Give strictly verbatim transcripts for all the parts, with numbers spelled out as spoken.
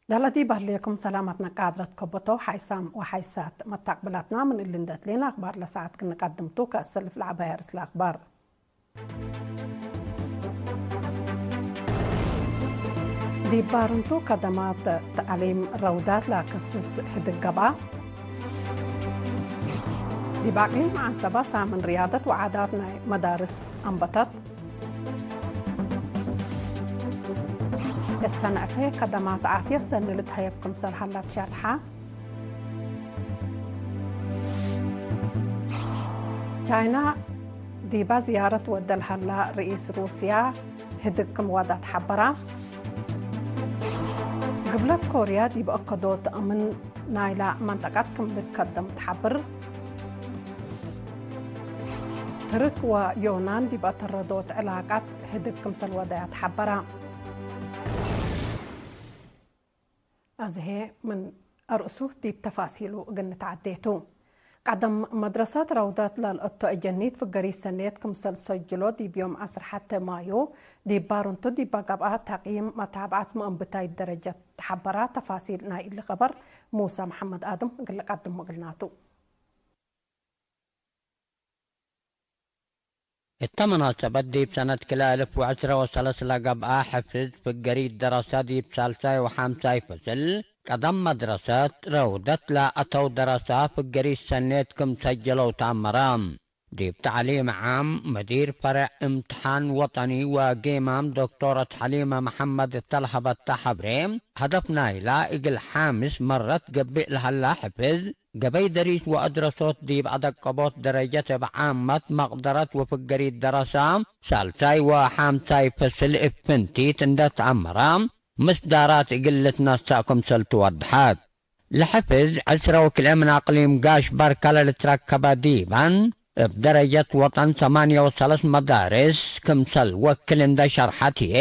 ለለዲብ ህሌኩም ሰላመትነ ቃድረት ከበቶ፣ ሓይሳም ወሓይሳት መታቅብላትና፣ ምን እሊ እንዴ ትሌነ አክባር ለሰዓት ክም ንቀድም ቱ፣ ከእሰልፍ ለዐባይ አርእስ ለአክባር። ዲብ ባርንቱ ከደማት ተዕሊም ረውዳት ለክስስ ህድግ ገብአ። ዲብ አቅሊም ዐንሰበ ሳምን ርያደት ወዓዳት ናይ መዳርስ አንበተት። እሰንዐፌ ከደማት ዓፍየት ሰኒ ልትሀየብ ክምሰል ሀላ ትሸርሐ። ቻይና ዲበ ዝያረት ወደ ለሀላ ርኢስ ሩስያ ህድግ ክም ወደ ተሐበራ። ግብለት ኮርያ ዲብ አከዶት አምን ናይላ መንጠቀት ክም ልትከደም ተሐብር። ትርክ ወዮናን ዲብ አተረዶት ዕላቀት ህድግ ክምሰል ወደያ ተሐበራ። አዝሄ ምን አርእሱ ዲብ ተፋሲሉ እግል ንትዐዴ ቱ። ቀደም መድረሰት ረውዳት ለልአቶ እጀኒት ፍገሪት ሰኔት ክምሰል ሰጅሎ ዲብ ዮም ዐስር ሐቴ ማዩ ዲብ ባርንቱ ዲበ ገብአ ተቅይም መታብዐት መአንብታይት ደረጀት ተሐበራ። ተፋሲል ናይ እሊ ከበር ሙሰ መሐመድ አድም እግል ልቀድሞ እግልናቱ። እተ መናሰበት ዲብ ሰነት ክልኤ አልፍ ወዐስረ ወሰለስ ለገብአ ሕፍዝ ፍገሪት ደረሰ ዲብ ሳልሳይ ወሓምሳይ ፈስል ቀደም መድረሰት ረውደት ለአተው ደረሰ ፍገሪት ሰኔት ክም ሰጀለው ተአመረ። ዲብ ተዕሊም ዓም፣ መዲር ፈርዕ እምትሓን ወጠኒ ወጌማም ዶክቶረት ሐሊመ መሐመድ እተ ለሀበተ ሐብሬ፣ ሀደፍ ናይላ እግል ሓምስ መረት ገብእ ለሀላ ሕፍዝ፣ ገበይ ደሪስ ወአድረሶት ዲብ አደቀቦት ደረጀት እብ ዓመት መቅደረት ወፍገሪት ደረሰ፣ ሳልሳይ ወሓምሳይ ፈስል እብ ፍንቲት እንዴ ተአመረ፣ ምስዳራት እግል ልትነሰእ ክምሰል ትወድሐት። ለሕፍዝ ዕስረ ወክልኤ ምን አቅሊም ጋሽ በርከ ለልትረከበ ዲበን፣ እብ ደረጀት ወጠን ሰማንየ ወሰለስ መዳርስ ክምሰል ወክል እንዴ ሸርሐት ህዬ፣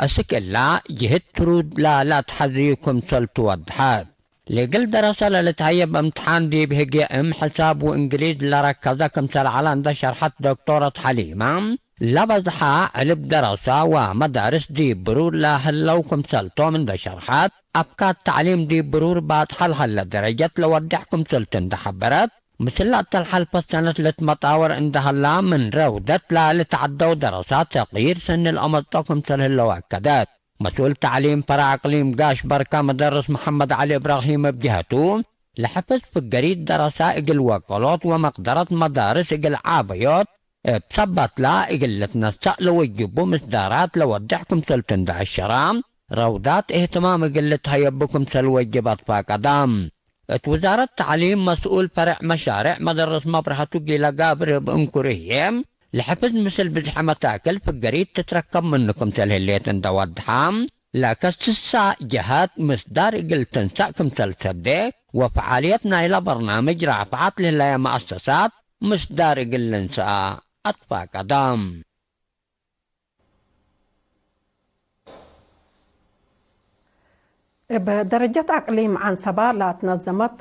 አስክ እላ ጅህድ ትሩድ ለለአትሐዝዩ ክምሰል ትወድሐት። ለእግል ደረሰ ለልትሀየብ እምትሓን ዲብ ህግየ እም ሕሳብ ወእንግሊዝ ለረከዘ ክምሰል ዐለ እንዴ ሸርሐት ዶክቶረት ሐሊመ፣ ለበዝሐ ዕልብ ደረሰ ወመዳርስ ዲብ ብሩር ለህለው ክምሰልቶም እንዴ ሸርሐት፣ አፍካት ተዕሊም ዲብ ብሩር ባጽሐ ለሀለ ደረጀት ለወዴሕ ክምሰልቱ እንዴ ሐበረት፣ ምስል እተ ለሐልፈት ሰነት ልትመጣወር እንዴ ሀላ፣ ምን ረውደት ለልትዐደው ደረሰ ተቅይር ሰኒ ለአመጽኦ ክምሰል ህለው አከደት። መስኡል ተዕሊም ፈርዕ አቅሊም ጋሽ በርከ መደርስ መሐመድ ዐሊ እብራሂም እብ ጀሀቱ፣ ለሕፍዝ ፍገሪት ደረሰ እግል ወቀሎት ወመቅደረት መዳርስ እግል ዓበዮት፣ እብ ሰበትላ እግል ልትነሰእ ለወጅቡ ምስዳራት ለወዴሕ ክምሰልቱ እንዴ አሸረ፣ ረውዳት እህትማም እግል ልትሀየቡ ክምሰል ወጅብ አትፋቀደ። እት ውዛረት ተዕሊም መስኡል ፈርዕ መሻርዕ መደርስ መብርሀቱ ጊለ ጋብር እብ እንኩሩ ህዬ፣ ለሕፍዝ ምስል ብዝሐ መታክል ፍገሪት ትትረከብ ምኑ ክምሰል ህሌት እንዴ ወድሐ፣ ለከስሳ ጀሀት ምስዳር እግል ትንሰእ ክምሰል ሰዴ፣ ወፈዓልየት ናይለ በርናምጅ ራፍዓት ለህለየ መአሰሳት ምስዳር እግል ልንሰአ አትፋቀደ። እብ ደረጀት አቅሊም ዐንሰበ ለአትነዘመት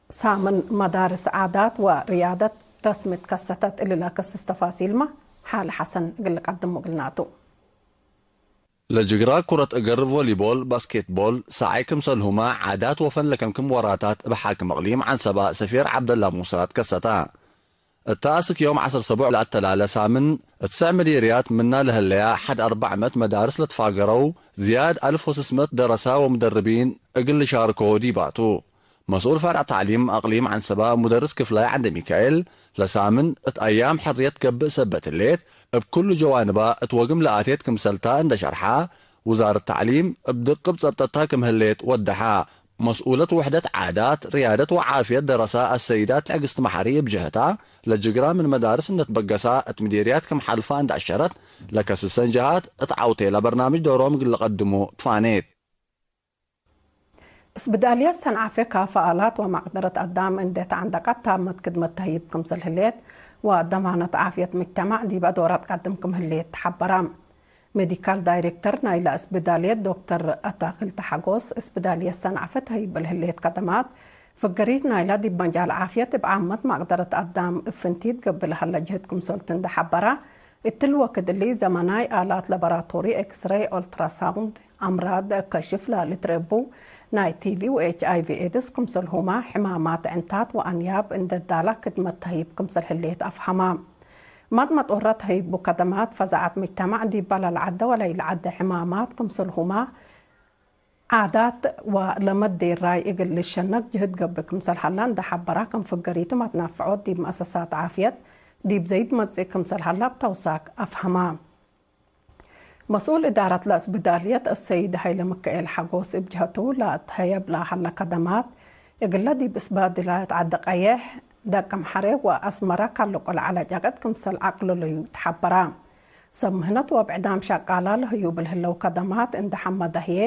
ሳምን መዳርስ ዓዳት ወርያደት ረስሚ ትከሰተት። እሊ ለከስስ ተፋሲልመ ሓል ሐሰን እግል ልቀድሙ እግልናቱ። ለጅግራ ኩረት እግር፣ ቮሊቦል፣ ባስኬትቦል፣ ሰዓይ ክምሰልሁመ ዓዳት ወፈን ለከምክም ወራታት እብ ሓክም እቅሊም ዐንሰበ ሰፊር ዐብደላ ሙሰ ትከሰተ። እተ አስክ ዮም ዐሰር ሰቡዕ ለአተላለ ሳምን፣ ትስዕ ምዲርያት ምና ለህለያ ሐድ አርበዕ ምእት መዳርስ ለትፋገረው ዝያድ አልፍ ወስስ ምእት ደረሰ ወምደርቢን እግል ልሻርኮ ዲባቱ። መስኡል ፈርዕ ተዕሊም አቅሊም ዐንሰበ ሙደርስ ክፍላይ ዐንደሚካኤል፣ ለሳምን እት አያም ሕርየት ገብእ ሰበት ህሌት፣ እብ ክሉ ጀዋንባ እት ወግም ለአቴት ክምሰልታ እንደ ሸርሐ፣ ውዛረት ተዕሊም እብ ድቅብ ጸብጠታ ክም ህሌት ወደሐ። መስኡለት ውሕደት ዓዳት፣ ርያደት ወዓፍየት ደረሰ አሰይዳት ትዕግስት መሐሪ እብ ጀህታ፣ ለጅግራ ምን መዳርስ እንደ ትበገሳ እት ምዴርያት ክም ሐልፋ እንደ አሸረት፣ ለከስሰን ጀሃት እት ዐውቴ ለበርናምጅ ዶሮም እግል ለቀድሙ ትፋኔት። እስብዳልየት ሰንዓፌ ካፈ አላት ወመቅደረት አዳም እንዴ ተዐንደቀት ታመት ክድመት ተህይብ ክምሰል ህሌት ወደማነት ዓፍየት ምጅተማዕ ዲብ አዶራት ቀድም ክም ህሌት ተሐበረ። ሜዲካል ዳይሬክተር ናይለ እስብዳልየት ዶክተር አታክልተ ሐጎስ፣ እስብዳልየት ሰንዓፈ ተህይብ ለህሌት ከደማት ፍገሪት ናይለ ዲብ መጃል ዓፍየት እብ ዓመት መቅደረት አዳም እብ ፍንቲት ገብእ ለሀለ ጅህድ ክምሰልቱ እንዴ ሐበረ፣ እትሊ ወክድ እሊ ዘመናይ አላት ለበራቶሪ፣ ኤክስሬይ፣ ኦልትራሳውንድ፣ አምራድ ከሽፍ ለልትርኤቡ ናይ ቲ ቪ ወኤች አይ ቪ ኤድስ ክምሰልሁመ ሕማማት ዕንታት ወአንያብ እንዴ ዳላ ክድመት ተህይብ ክምሰል ህሌት አፍሀመ። መጥመጥ ወረ ተህይቡ ከደማት ፈዛዐት ምጅተማዕ ዲበ ለልዐደ ወለኢለዐደ ሕማማት ክምሰልሁመ ዓዳት ወለመድ ዴራይ እግል ልሸነክ ጅህድ ገብእ ክምሰል ሀላ እንዴ ሐበራ፣ ክም ፍገሪቱ መትናፍዖት ዲብ መአሰሳት ዓፍየት ዲብ ዘይድ መጽእ ክምሰል ሀላ እብ ተውሳክ አፍሀመ። መስኡል እዳረት ለእስብዳልየት አሰይድ ሀይለሚካኤል ሐጎስ እብ ጀሀቱ፣ ለአትሀየብ ለሀለ ከደማት እግለ ዲብ እስባድላየት ዐዲ ቀየሕ፣ ደቀምሐሬ ወአስመረ ካለቆ ለዐለ ጨቀጥ ክምሰል አቅልለዩ ተሐበረ። ሰብ ምህነት ወብዕዳም ሸቃላ ለህዩ እብል ህለው ከደማት እንዴ ሐመደ ህዬ፣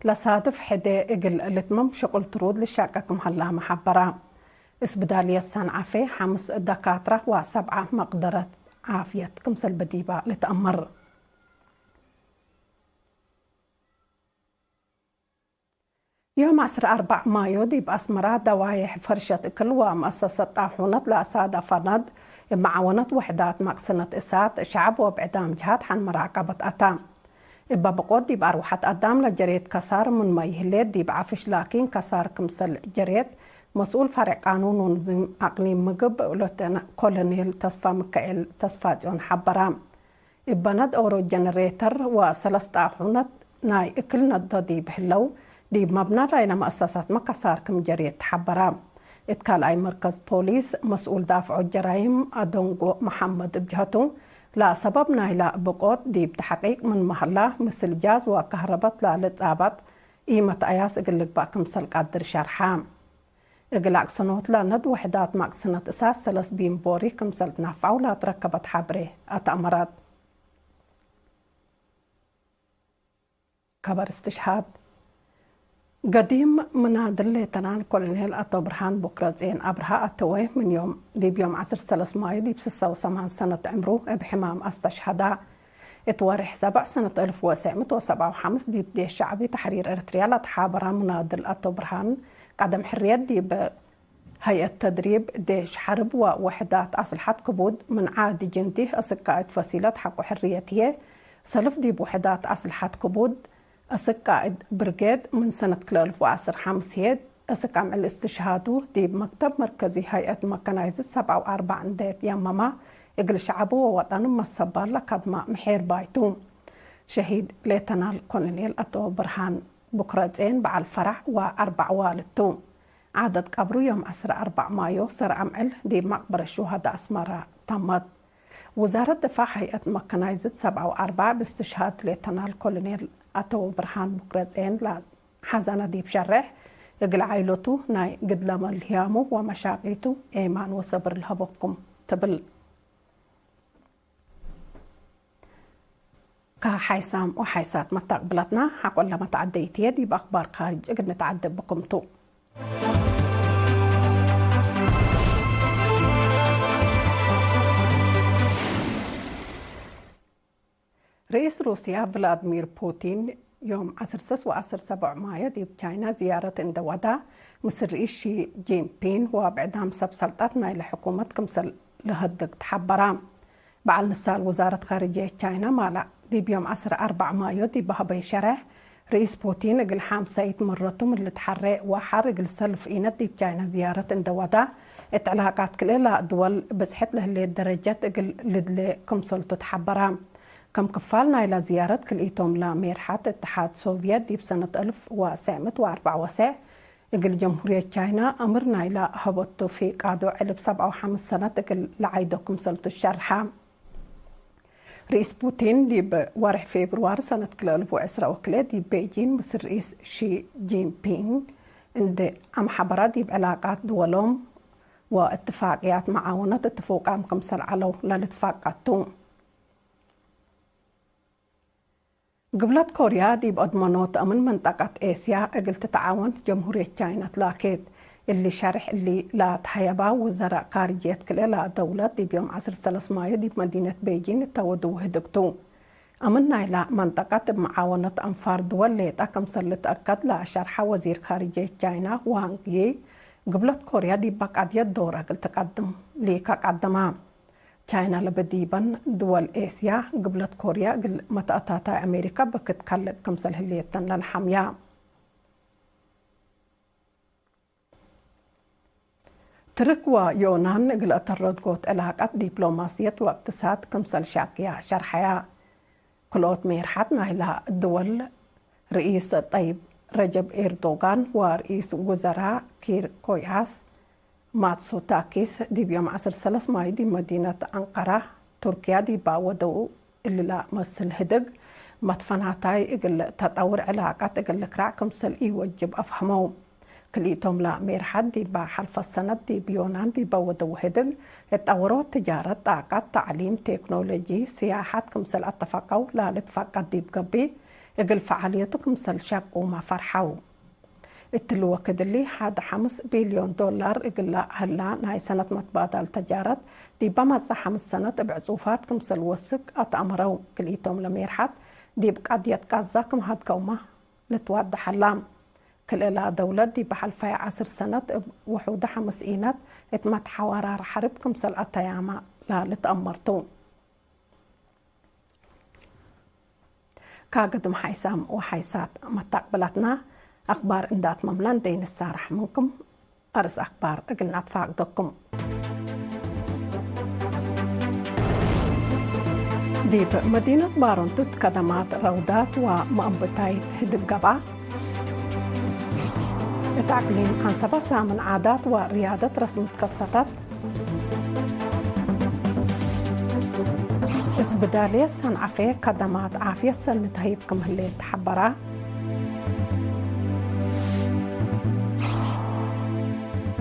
ለሳድፍ ሕዴ እግል ልትመም ሽቁል ትሩድ ልሸቄ ክም ሀላመ ሐበረ። እስብዳልየት ሰንዓፌ ሐምስ ደካትረ ወሰብዐ መቅደረት ዓፍየት ክምሰል በዲባ ልትአመር። ዮም ዐስር አርበዕ ማዮ ዲብ አስመራ ደዋዬሕ ፈርሸት እክል ወመአሰሰት ጣሑነት ለአሳደፈ ነድ፣ እብ መዓወነት ወሕዳት መቅሰነት እሳት ሸዐብ ወብዕዳም ጀሃት ሐን መራቀበት አተ። እበ ብቆት ዲብ አርወሐት አዳም ለጀሬት ከሳር ምንመ ይህሌት ዲብ ዐፍሽ ላኪን ከሳር ክምሰል ጀሬት፣ መስኡል ፈሬዕ ቃኑን ወንዝም አቅሊም ምግብ ሌተና ኮሎኔል ተስፋ ሚካኤል ተስፋጽዮን ሐበረ። እበ ነድ ኦሮ ጀነሬተር ወሰለስ ጣሑነት ናይ እክል ነዶ ዲብ ህለው፣ ዲብ መብነ ናይለ መአሰሳትመ ከሳር ክም ጀሬት ተሐበረ። እት ካልኣይ መርከዝ ፖሊስ መስኡል ዳፍዖ ጀራይም አዶንጎ መሐመድ እብ ጀሀቱ፣ ለሰበብ ናይለ ብቆት ዲብ ተሐቂቅ ምንመ ሀላ፣ ምስል ጃዝ ወከህረበት ለልጻበጥ ኢመትአያስ እግል ልግባእ ክምሰል ቀድር ሸርሐ። እግል አቅሰኖት ለነድ ወሕዳት ማቅሰነት እሳት ሰለስ ቢንቦሪ ክምሰል ትናፍዐው ለአትረከበት ሐብሬ አተአመረት። ከበር እስትሽሃድ። ገዲም ምናድል ሌተናል ኮሎኔል አቶ ብርሃን ቡክረጼን አብርሃ አተወ ምን ዮም፣ ዲብ ዮም ዐስር ሰለስ ማዩ ዲብ ስሰ ወሰማን ሰነት ዕምሩ እብ ሕማም አስተሽሀዳ። እት ወሬሕ ሰብዕ ሰነት አልፍ ወትሰዕ ምእት ወሰብዓ ወሐምስ ዲብ ዴሽ ሸዕቢ ተሕሪር ኤረትርያ ለተሓበራ ምናድል አቶ ብርሃን፣ ቀደም ሕርየት ዲብ ሀይአት ተድሪብ ዴሽ ሐርብ ወወሕዳት አስልሐት ክቡድ፣ ምን ዓዲ ጅንዲ እስክ ቃእድ ፈሲለት ሐቆ ሕርየት ህዬ፣ ሰልፍ ዲብ ወሕዳት አስልሐት ክቡድ፣ እስክ ቃእድ ብርጌድ፣ ምን ሰነት ክልኤ አልፍ ወዐስር ሐምስ ህዬ፣ እስክ አምዕል እስትሽሃዱ ዲብ መክተብ መርከዚ ሀይአት መከናይዝድ ሰብዓ ወአርበዕ እንዴ ትየመመ፣ እግል ሸዐቡ ወወጠኑ መሰባል ለከድመ ምሒር ባይቱ። ሸሂድ ሌተናል ኮሎኔል አቶ ብርሃን ቡክረጼን በዐል ፈራሕ ወአርበዕ ዋልድ ቱ። ዓደት ቀብሩ ዮም ዐስር አርበዕ ማዮ ሰር አምዕል ዲብ መቅበረት ሹሀዳ አስመራ ተመት። ውዛረት ድፋዕ ሀይአት መከናይዝድ ሰብዓ ወአርበዕ ብስትሽሃድ ሌተናል ኮሎኔል አቶ ብርሃን ቡክረጼን ለሐዘነ ዲብ ሸሬሕ፣ እግል ዓኢሎቱ ናይ ግድለ መልህያሙ ወመሻቂቱ ኤማን ወሰብር ለሀበኩም ትብል። ከሓይሳም ወሓይሳት መታቅብለትና ሐቆለ መትዓደይትዬ ዲብ አክባር ካርጅ እግል ንትዓደብ ብኩም ቱ። ርኢስ ሩስያ ቭላድሚር ፑቲን ዮም ዐስር ስስ ወዐስር ሰብዕ ማዮ ዲብ ቻይና ዝያረት እንዴ ወዳ፣ ምስል ርኢስ ሺ ጂንፒን ወብዕዳም ሰብ ሰልጠት ናይለ ሕኩመት ክምሰል ለሀድግ ተሐበራ። በዐል ንሳል ውዛረት ካርጅየት ቻይና ማላዕ ዲብ ዮም ዐስር አርበዕ ማዮ ዲብ ሀበይ ሸሬሕ፣ ርኢስ ፑቲን እግል ሓምሰይት መረቱ ምን ልትሐሬ ወሐር እግል ሰልፍ ኢነት ዲብ ቻይና ዝያረት እንዴ ወዳ፣ እት ዕላቃት ክልኤ ለድወል ብጽሕት ለህሌት ደረጀት እግል ልድሌ ክምሰልቱ ተሐበራ። ከም ክፋል ናይላ ዝያረት ክልኢቶም ለሜርሐት እትሓድ ሶቭየት ዲብ ሰነት አልፍ ወትሰዕ ምእት ወአርበዕ ወትሰዕ እግል ጀምሁርየት ቻይና አምር ናይላ ሀበቱ ፊቃዶ ዕልብ ሰብዓ ወሐምስ ሰነት እግል ለዓይዶ ክምሰልቱ ሸርሐ። ርኢስ ፑቲን ዲብ ወርሕ ፌብርዋሪ ሰነት ክልኤ አልፍ ወዕስራ ወክልኤ ዲብ ቤጂን ምስል ርኢስ ሺ ጂንፒንግ እንዴ አምሐበረ ዲብ ዕላቃት ድወሎም ወእትፋቅያት መዓወነት እትፉቃም ክምሰል ዐለው ለልትፋቀድ ቱ። ግብለት ኮርያ ዲብ አድመኖት አምን መንጠቀት ኤስያ እግል ትትዓወን ጀምሁርየት ቻይና ትላኬት። እሊ ሸርሕ እሊ ለተሀየባ ውዘራእ ካርጅየት ክልኤ ለደውለት ዲብ ዮም ዐስር ሰለስ ማዮ ዲብ መዲነት ቤጂን እተ ወድው ህድግ ቱ። አምን ናይላ መንጠቀት እብ መዓወነት አንፋር ድወል ሌጠ ክምሰል ልትአከድ ለሸርሐ ወዚር ካርጅየት ቻይና ዋንግ ዪ፣ ግብለት ኮርያ ዲበ ቀድየት ዶር እግል ትቀድም ሊከ ቀደማ። ቻይና ለበዲበን ድወል ኤስያ፣ ግብለት ኮርያ እግል መትአታታይ አሜሪካ ብክት ከልቅ ክምሰል ህሌተን ለልሐምያ። ትርክ ወዮናን እግል አተረድጎት ዕላቀት ዲፕሎማስየት ወእቅትሳድ ክምሰል ሻቅያ ሸርሐያ። ክልኦት ሜርሐት ናይላ ድወል ርኢስ ጠይብ ረጀብ ኤርዶጋን ወርኢስ ውዘራ ኪር ኮያስ ማትሶታኪስ ዲብ ዮም ዐስር ሰለስ ማይ ዲብ መዲነት አንቀራ ቱርክያ ዲባ ወደው እልላ መስል ህድግ መትፈናታይ እግል ተጠውር ዕላቀት እግል ልክራዕ ክምሰል ኢወጅብ አፍሀመው። ክልኢቶምለ ሜርሐት ዲባ ሐልፈ ሰነት ዲብ ዮናን ዲበ ወደው ህድግ እጠወሮ ትጃረት፣ ጣቀት፣ ተዕሊም፣ ቴክኖሎጂ፣ ስያሐት ክምሰል አተፋቀው ላልትፋቀድ ዲብ ገብእ እግል ፈዓልየቱ ክምሰል ሸቁመ ፈርሐው። እትሊ ወክድ እሊ ሐድ ሐምስ ቢልዮን ዶላር እግለ ሀላ ናይ ሰነት መትባዳል ተጃረት ዲበ መጽእ ሐምስ ሰነት እብ ዕጹፋት ክምሰል ወስክ አትአመረው። ክልኢቶምለ ሜርሐት ዲብ ቀድየት ቃዛ ክም ሀድገውመ ልትዋደሕ ሀላ። ክልእላ ደውለት ዲብ ሐልፈየ ዐስር ሰነት እብ ውሑደ ሐምስ ኢነት እት መትሐዋራር ሐርብ ክምሰል አተያመ ለልትአመር ቱ። ካግድም ሓይሳም ወሓይሳት መታቅብላትና አክባር እንዳ አትመምና እንዴ ንሳራሕ ምንኩም አርስ አክባር እግል ናትፋቅደኩም። ዲብ መዲነት ባሮንቱት ከደማት ረውዳት ወመአንብታይት ህድግ ገብአ። እት አቅሊም ዐንሰበ ሳምን ዓዳት ወርያደት ረስሚ ትከሰተት። እስብዳልየት ሰንዐፌ ከደማት ዓፍየት ሰኒ ተህይብ ክም ህሌት ተሐበራ።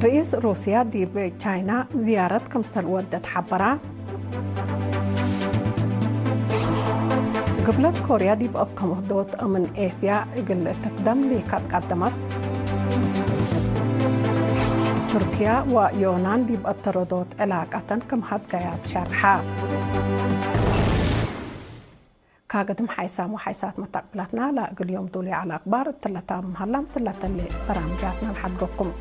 ርኢስ ሩስያ ዲብ ቻይና ዝያረት ክምሰል ወደ ተሐበራ። ግብለት ኮርያ ዲብ አከም ውህዶት እምን ኤስያ እግል ትክደም ሊካት ቀደመት። ቱርክያ ወዮናን ዲብ አተረዶት ዕላቀተን ክም ሀድገያ ትሸርሐ። ካገድም ሓይሳም ወሓይሳት መታቅብላትና ለእግል ዮም ዱሊ ዐለ አክባር እትለታም ሀላ ምስለተሌ በራምጃትና ለሓድገኩም።